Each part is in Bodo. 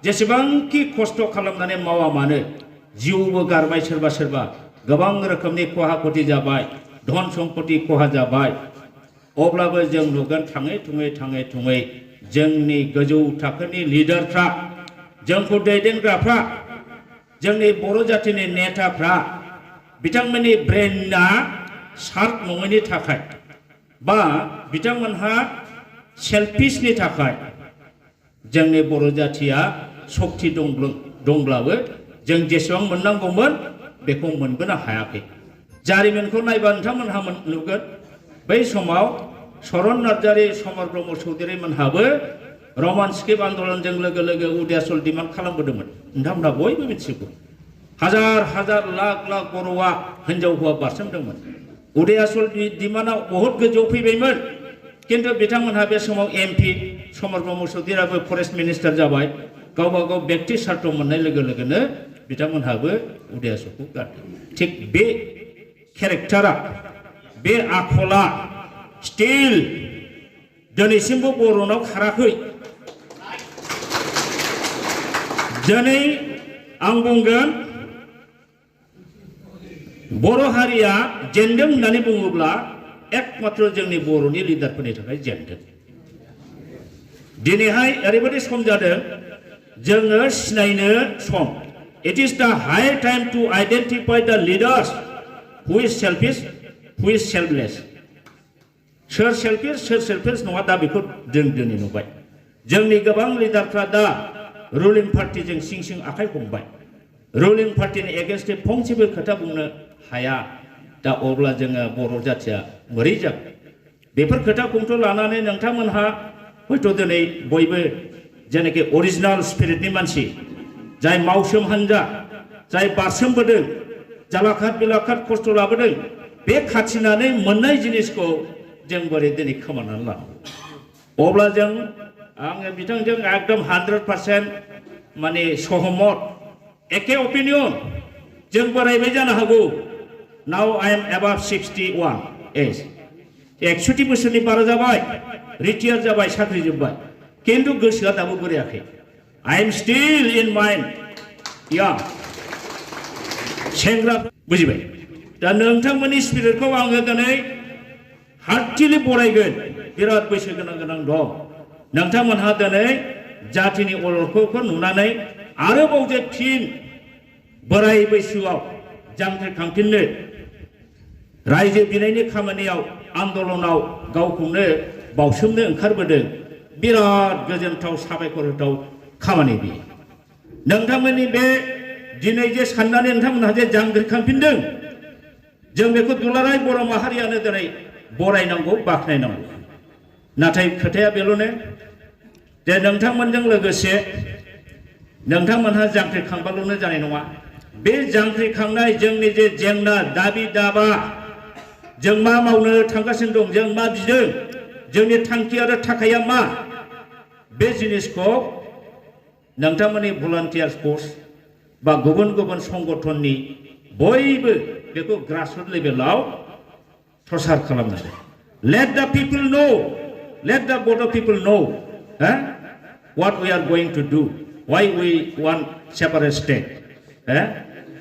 जेसेबांखि खस्थ' खालामनानै मावा मानो जिउबो गारबाय सोरबा सोरबा गोबां रोखोमनि खहा खथि जाबाय धन सम्पति खहा जाबाय अब्लाबो जों नुगोन थाङै थुङै जोंनि गोजौ थाखोनि लिडारफ्रा जोंखौ दैदेनग्राफ्रा जोंनि बर' जातिनि नेताफ्रा बिथांमोननि ब्रेनआ शार्प नङैनि थाखाय बा बिथांमोनहा सेल्फिशनि थाखाय जोंनि बर' जातिया शक्ति दंब्लाबो जों जेसेबां मोननांगौमोन बेखौ मोनबोनो हायाखै जारिमिनखौ नायबा नोंथांमोनहा नुगोन बै समाव चरण नार्जारी समर ब्रह्म चौधुरी मोनहाबो रमान स्क्रिप्ट आन्दलनजों लोगो लोगो उदयासल डिमान्ड खालामबोदोंमोन नोंथांमोनहा बयबो मिथिगौ हाजार हाजार लाख लाख बर'आ हिन्जाव हौवा बारसोमदोंमोन उदयासल डिमान्डआ बहुत गोजौ फैबायमोन किन्तु बिथांमोनहा बे समाव एमपि समर ब्रह्म चौधुरीआबो फरेस्ट मिनिस्टार जाबाय गावबा गाव व्यक्ति स्वार्थ मोननाय लोगो लोगोनो बिथांमोनहाबो उदयासलखौ गारदों थिग बे केरेक्टारा बे आखला स्टिल दिनैसिमबो बर'नाव खाराखै दिनै आं बुंगोन बर' हारिया जेनदों होननानै बुङोब्ला एकमात्र जोंनि बर'नि लिडारफोरनि थाखाय जेनदों दिनैहाय ओरैबायदि सम जादों जोङो सिनायनो सम it is the high time to identify the leaders who is selfish who is selfless सोर सेल्फिश नङा दा बेखौ जों दिनै नुबाय जोंनि गोबां लिडारफ्रा दा रुलिं पार्टिजों सिं सिं आखाइ हमबाय रुलिं पार्टिनि एगेन्स्टै फंसेबो खोथा बुंनो हाया दा अब्ला जोङो बर' जातिया बोरै जागोन बेफोर खोथाखौथ' लानानै नोंथांमोनहा हयथ' दिनै बयबो जेनाखि अरिजिनाल स्पिरिटनि मानसि जाय मावसोम हान्जा जाय बारसोमबोदों जालाखाद बिलाखाद खस्थ' लाबोदों बे खाथिनानै मोननाय जिनिसखौ जों बोरै दिनै खोमानानै लानांगौ अब्ला जों आङो बिथांजों एकदम 100% माने सहमत एखे अपिनियन जों बोरायबाय जानो हागौ नाउ आई एम एबाभ 61 एज 61 बोसोरनि बारा जाबाय रिटायार जाबाय साख्रि जोब्बाय किन्तु गोसोआ दाबो बोरायाखै I am still in mind या सेंग्रा बुजिबाय दा नोंथांमोननि स्पिरिटखौ आङो दिनै हार्टिलि बरायगोन बिराद बैसो गोनां दं नोंथांमोनहा दिनै जातिनि अलखौ नुनानै आरोबाव जे फिन बोराय बैसोआव जांख्रिखांफिननो रायजो बिनायनि खामानियाव आन्दलनाव गावखौनो बावसोमनो ओंखारबोदों बिराद गोजोनथाव साबायखर होथाव खामानि बियो नोंथांमोननि बे दिनै जे साननानै नोंथांमोनहा जे जांख्रिखांफिनदों जों बेखौ दुलाराय बर' माहारियानो दिनै बरायनांगौ बाख्नायनांगौ नाथाय खोथाया बेल'नो जे नोंथांमोनजों लोगोसे नोंथांमोनहा जांख्रिखांबाल'नो जानाय नङा बे जांख्रिखांनाय जोंनि जे जेंना दाबि दाबा जों मा मावनो थांगासिनो दं जों मा बिदों जोंनि थांखि आरो थाखाया मा बे जिनिसखौ नोंथांमोननि भलान्टियार फर्स बा गुबुन गुबुन संगठननि बयबो बेखौ ग्रासरुट लेभेलाव प्रसार खालामनांगौ let the people know let the Bodo people know what we are going to do why we want separate state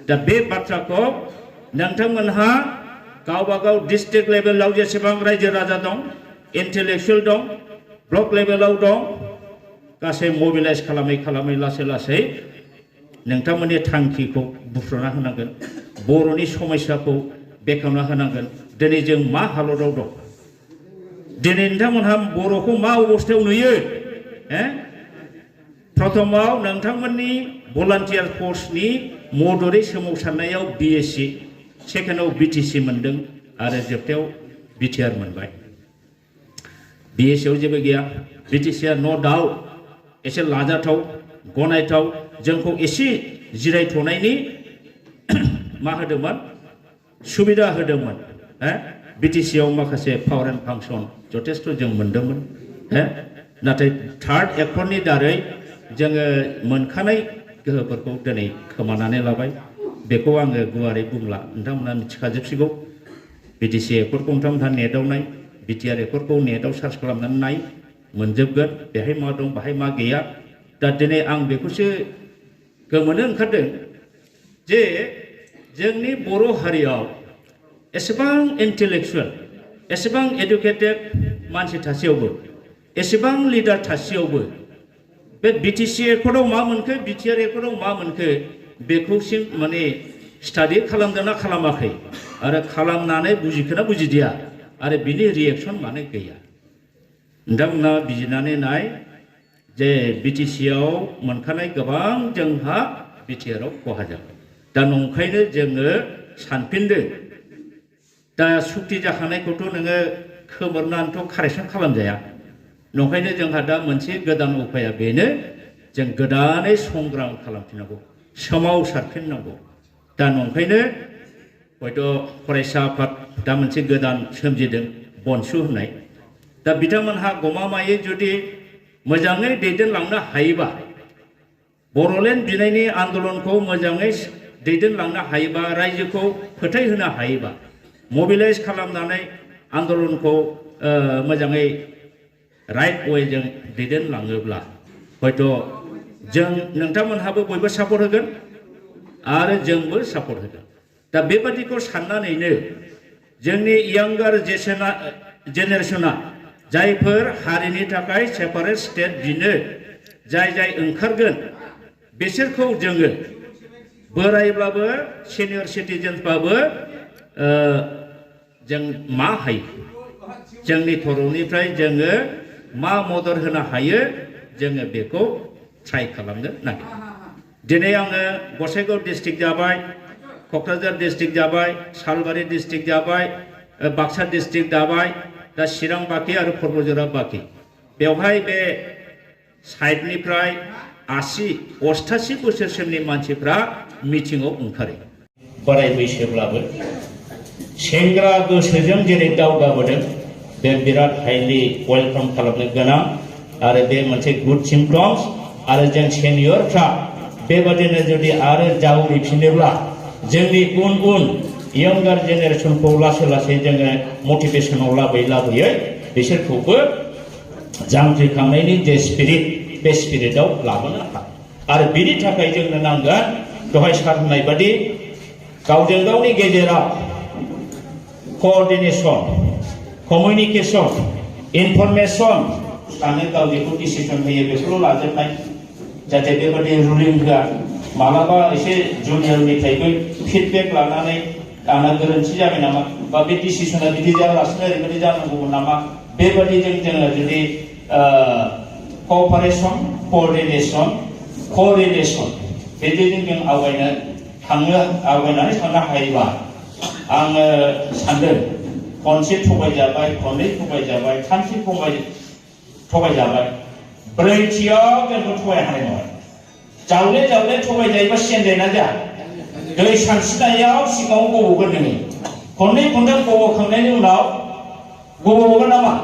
दा बे बाथ्राखौ नोंथांमोनहा गावबा गाव डिस्ट्रिक्ट लेभेलाव जेसेबां रायजो राजा दं इन्टेलेक्चुवेल दं ब्लक लेभेलाव दं गासै मोबिलाइज खालामै लासै नोंथांमोननि थांखिखौ बुफ्रुना होनांगोन बर'नि समस्याखौ बेखेवना होनांगोन दिनै जों मा हालोदाव दं दिनै नोंथांमोनहा बर'खौ मा अबस्थायाव नुयो प्रथमाव नोंथांमोननि भलान्टियार फर्सनि मदरै सोमावसारनायाव BSc सेकेन्डआव BTC मोनदों आरो जोबथायाव BTR मोनबाय BScआव जेबो गैया BTCआ नो डाउट एसे लाजाथाव गनायथाव जोंखौ एसे जिरायथ'नायनि मा होदोंमोन सुबिदा होदोंमोन BTCआव माखासे पावर एन्ड फांसन जथेस्थ' जों मोनदोंमोन नाथाय थार्ड एक्टरनि दारै जोङो मोनखानाय गोहोफोरखौ दिनै खोमानानै लाबाय बेखौ आङो गुवारै बुंला नोंथांमोना मिथिखाजोबसिगौ BTC एक्टरखौ नोंथांमोनहा नेटआव नाय BTR एक्टरखौ नेटआव सार्च खालामनानै नाय मोनजोबगोन बेहाय मा दं बाहाय मा गैया दा दिनै आं बेखौसो गोमोनो ओंखारदों जे जोंनि बर' हारियाव एसेबां इन्टेलेक्चुवेल एसेबां एडुकेटेड मानसि थासेयावबो एसेबां लिडार थासेयावबो बे बिटिसि एकर्डआव मा मोनखो बिटिआर एकर्डआव मा मोनखो बेखौसिम माने स्टाडि खालामदोंना खालामाखै आरो खालामनानै बुजिखोना बुजिदिया आरो बिनि रिएक्सन मानो गैया नोंथांमोना बिजिरनानै नाय जे बिटिसिआव मोनखानाय गोबां जोंहा बिटिआरआव खहा जाबाय दा नंखायनो जोङो सानफिनदों दा सुक्ति जाखानायखौथ' नोङो खोमोरनानैथ' कारेक्सन खालामजाया नंखायनो जोंहा दा मोनसे गोदान उपाया बेनो जों गोदानै संग्राम खालामफिननांगौ सोमावसारफिननांगौ दा नंखायनो हयथ' फरायसा आफाद दा मोनसे गोदान सोमजिदों बनसु होननाय दा बिथांमोनहा गमामायै जुदि मोजाङै दैदेनलांनो हायोबा बर'लेण्ड बिनायनि आन्दलनखौ मोजाङै दैदेनलांनो हायोबा रायजोखौ फोथायहोनो हायोबा मोबिलाइज खालामनानै आन्दलनखौ मोजाङै राइट वेजों दैदेनलाङोब्ला हयथ' जों नोंथांमोनहाबो बयबो सापर्ट होगोन आरो जोंबो सापर्ट होगोन दा बेबादिखौ साननानैनो जोंनि यांगार जेनेरेशना जायफोर हारिनि थाखाय सेपारेट स्टेट बिनो जाय जाय ओंखारगोन बिसोरखौ जोङो बोरायब्लाबो सिनियर सिटिजेन्सबाबो जों मा हायो जोंनि थर'निफ्राय जोङो मा मदद होनो हायो जोङो बेखौ ट्राइ खालामनो नागिरो दिनै आङो गसाइगाव डिस्ट्रिक्ट जाबाय क'क्राझार डिस्ट्रिक्ट जाबाय सालबारि डिस्ट्रिक्ट जाबाय बाक्सा डिस्ट्रिक्ट जाबाय दा चिरां बाखि आरो क'क्राझारा बाखि बेवहाय बे साइडनिफ्राय 80-88 बोसोरसिमनि मानसिफ्रा मिटिङाव ओंखारो बोराय बैसोब्लाबो सेंग्रा गोसोजों जेरै दावगाबोदों बे बिराद हाइलि वेलकाम खालामनो गोनां आरो बे मोनसे गुड सिम्पटम्स आरो जों सेनियरफ्रा बेबादिनो जुदि आरो जावरिफिनोब्ला जोंनि उन यंगार जेनेरेशनखौ लासै लासै जोङो मटिभेसनाव लाबोयै बिसोरखौबो जांख्रिखांनायनि जे स्पिरिट बे स्पिरिटआव लाबोनो हायो आरो बिनि थाखाय जोंनो नांगोन दहाय सार होननाय बादि गावजों गावनि गेजेराव कोअर्डिनेशन कमिउनिकेशन इनफरमेशन सानो गाव जेखौ डिसिसन होयो बेखौल' लाजोबनाय जाहाथे बेबादि रुलिं होआ मालाबा एसे जुनियरनिफ्रायबो फिडबेक लानानै आंना गोरोन्थि जाबाय नामा बा बे डिसिसना बिदि जायालासिनो ओरैबायदि जानांगौमोन नामा बेबादिजों जोङो जुदि कअपारेशन कोअर्डिनेशन क'रिलेशन बेजों जों आवगायनानै थांनो हायोबा आङो सानदों खनसे थगायजाबाय खननै थगायजाबाय थामथि थगायजाबाय ब्रैथियाव जोंखौ थगायनो हानाय नङा जावले थगायजायोबा सेन्डायना जा दै सानस्रिनायाव सिगाङाव गबगोन नोङो खननै खनथाम गबखांनायनि उनाव गबगोन नामा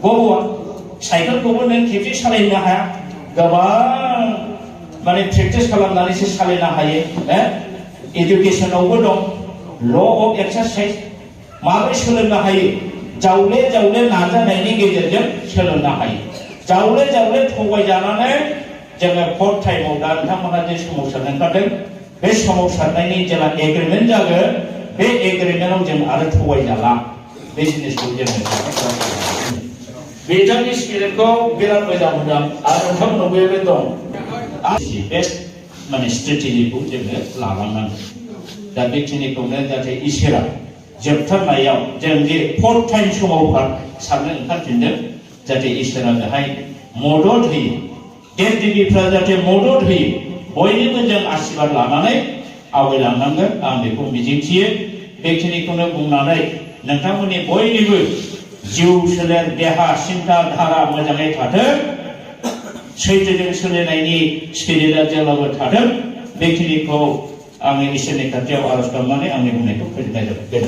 गबआ साइकेलखौबो नों खेबसे सालायनो हाया गोबां माने प्रेक्टिस खालामनानैसो सालायनो हायो एडुकेशनावबो दं ल अफ एक्सारसाइज माबोरै सोलोंनो हायो जावले नाजानायनि गेजेरजों सोलोंनो हायो जावले थगायजानानै जोङो फर्थ टाइमाव दा नोंथांमोना जे सोमावसारनो ओंखारदों बे सोमावसारनायनि जेला एग्रिमेन्ट जागोन बे एग्रिमेन्टआव जों आरो थगायजाला बे जिनिसखौ जोङो बिथांनि स्पिरिटखौ बिराद मोजां मोनदों आरो नोंथांमोनाव बेबो दं बेस्ट माने स्ट्रेटेजिखौ जोङो लालांनांगौ दा बेखिनिखौनो जाहाथे इसोरा जोबथारनायाव जों जे फर्थ टाइम समाव सारनो ओंखारफिनदों जाहाथे इसोरा बेहाय मदद होयो देव-देबीफ्रा जाहाथे मदद होयो बयनिबो जों आशीर्बाद लानानै आवगायलांनांगोन आं बेखौ मिजिंथियो बेखिनिखौनो बुंनानै नोंथांमोननि बयनिबो जिउ सोलेर देहा सिन्था धारा मोजाङै थाथों सैथोजों सोलिनायनि स्पिरिटआ जेब्लाबो थाथों बेखिनिखौ आङो इसोरनि खाथियाव आरज खालामनानै आंनि बुंनायखौ फोजोबनाय जाबाय।